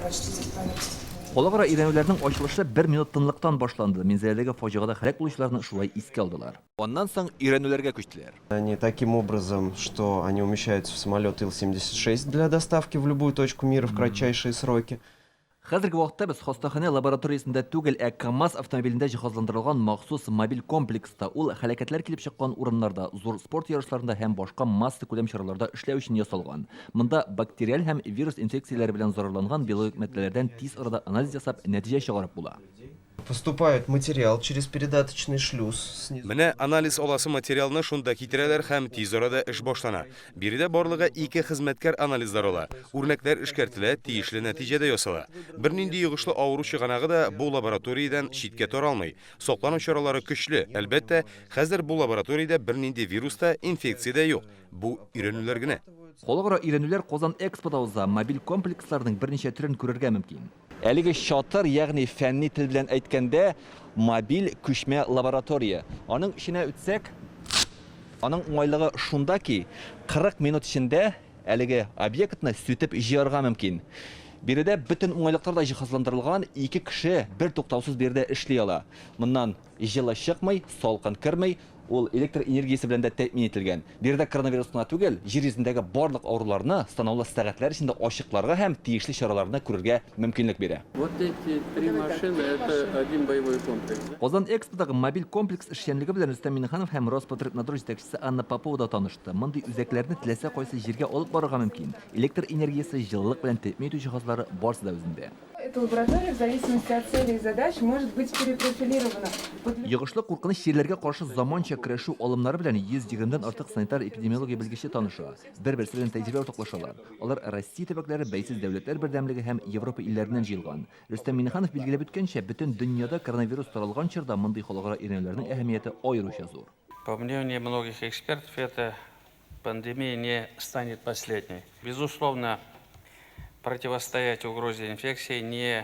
почтить их память. Халыкара өйрәнүләрнең ачылышы бер минут тынлыктан башланды. Минзәләдәге фаҗигада һәлак булучыларны шулай искә алдылар. Аннан соң өйрәнүләргә күчтеләр. Они таким образом, что они умещаются в самолет Ил-76 для доставки в любую точку мира в кратчайшие сроки. Хәзерге вакытта без хастаханә лабораториясендә түгел, ә КАМАЗ автомобилендә җиһазландырылган махсус мобиль комплекста. Ул һәлакәтләр килеп чыккан урыннарда, зур спорт ярышларында һәм башка массакүләм чараларда эшләү өчен ясалган. Монда бактериаль һәм вирус инфекцияләре белән зарарланган биологик матдәләрдән тиз арада анализ ясап, нәтиҗә чыгарып була. Поступает материал через передаточный шлюз снизу. Менә анализ аласы материалны шунда китерәләр һәм тиз арада эш башлана. Биредә барлыгы ике хезмәткәр анализлар ала. Үрнәкләр эшкәртелә, тиешле нәтиҗә дә ясала. Бернинди йогышлы авыру чыганагы да бу лабораториядән читкә таралмый. Саклану чаралары көчле. Әлбәттә, хәзер бу лабораториядә бернинди вирус та, инфекция дә юк. Бу, өйрәнүләр генә. Халыкара өйрәнүләр Казан Экспода уза. Мобиль комплексларның берничә төрен күрергә мөмкин. Әлеге чатыр, ягъни фәнни тел белән әйткәндә, мобиль күчмә лаборатория. Аның эченә үтсәк, аның уңайлыгы шунда ки, 40 минут эчендә әлеге объектны сүтеп җыярга мөмкин. Биредә бөтен уңайлыклар да җиһазландырылган, ике кеше бертуктаусыз биредә эшли ала. Моннан җылы чыкмый, салкын керми, Ул электр энергиясе белән дә тәэмин ителгән. Биредә коронавирус кына түгел, җир йөзендәге барлык авыруларны санаулы сәгатьләр эчендә ачыкларга һәм тиешле чараларны күрергә мөмкинлек бирә. Вот эти три машины, это один боевой комплекс. Казан Эксподагы мобиль комплекс эшчәнлеге белән Рөстәм Миңнеханов һәм Роспотребнадзор җитәкчесе Анна Попова да танышты. Мондый үзәкләрне теләсә кайсы җиргә алып барырга мөмкин. Электр энергиясе, җылылык белән тәэмин итү җиһазлары барысы да үзендә. Эта лаборатория в зависимости от целей и задач может быть перепрофилирована под Йогышлы куркыныч чирләргә каршы заманча көрәшү алымнары белән 120 дән артык санитар-эпидемиология белгече таныша, бер-берсе белән тәҗрибә уртаклашалар. Алар Россия төбәкләре, Бәйсез дәүләтләр бердәмлеге һәм Европа илләреннән җыелган. Рөстәм Миңнеханов билгеләп үткәнчә, бөтен дөньяда коронавирус таралган чорда мондый халыкара өйрәнүләрнең әһәмияте аеруча зур. По мнению многих экспертов, эта пандемия не станет последней. Безусловно, противостоять угрозе инфекции, не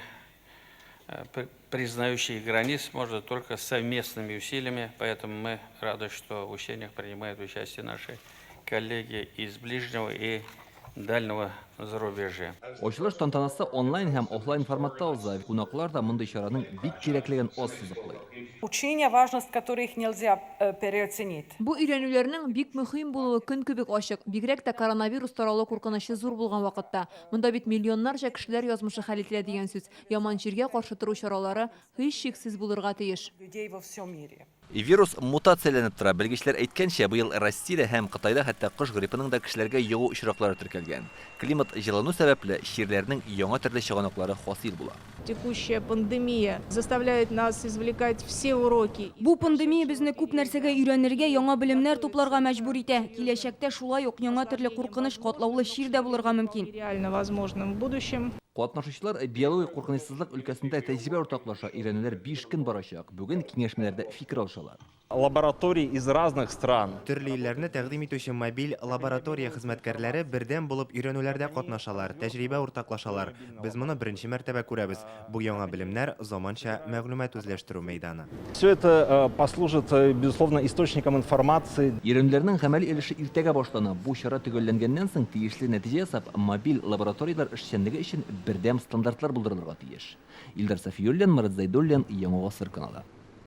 э, признающей границ, можно только совместными усилиями. Поэтому мы рады, что в учениях принимают участие наши коллеги из ближнего и дальнего зарубежья. Ачылыш тантанасы онлайн һәм офлайн форматта уза. Кунаклар да мондый чараның бик кирәклеген ассызыклый. Учения, важность которых нельзя э, переоценить. Бу өйрәнүләрнең бик мөһим булуы көн кебек ачык, бигрәк тә коронавирус таралу куркынычы зур булган вакытта. Монда бит миллионнарча кешеләр язмышы хәл ителә дигән сүз. Яман чиргә каршы тору чаралары һичшиксез булырга тиеш. Людей во всем мире. Вирус мутацияләнеп тора. Белгечләр әйткәнчә, быел Россиядә һәм Кытайда хәтта кош гриппының да кешеләргә йогу очраклары теркәлгән. Климат җылыну сәбәпле, чирләрнең яңа төрле чыганаклары хасил була. Текущая пандемия заставляет нас извлекать все уроки. Бу пандемия безне күп нәрсәгә өйрәнергә, яңа белемнәр тупларга мәҗбүр итә. Киләчәктә шулай ук яңа төрле куркыныч, катлаулы чир дә булырга мөмкин. Реально возможным в будущем. Катнашучылар биологик куркынычсызлык өлкәсендә тәҗрибә уртаклаша, өйрәнүләр биш көн барачак. Бүген киңәшмәләрдә фикер алышалар. Лабораторий из разных стран. Төрле илләрне тәкъдим итүче мобиль лаборатория хезмәткәрләре бердәм булып өйрәнүләрдә катнашалар, тәҗрибә уртаклашалар. Без моны беренче мәртәбә күрәбез. Бу яңа белемнәр, заманча мәгълүмат үзләштерү мәйданы. Все это послужит, безусловно, источником информации. Өйрәнүләрнең гамәли өлеше иртәгә башлана. Бу чара төгәлләнгәннән соң, тиешле нәтиҗә ясап, мобиль лабораторияләр эшчәнлеге өчен бердәм стандартлар булдырылырга тиеш. Илдар Сафиуллин, Марат Зәйдуллин, Яңа гасыр каналы.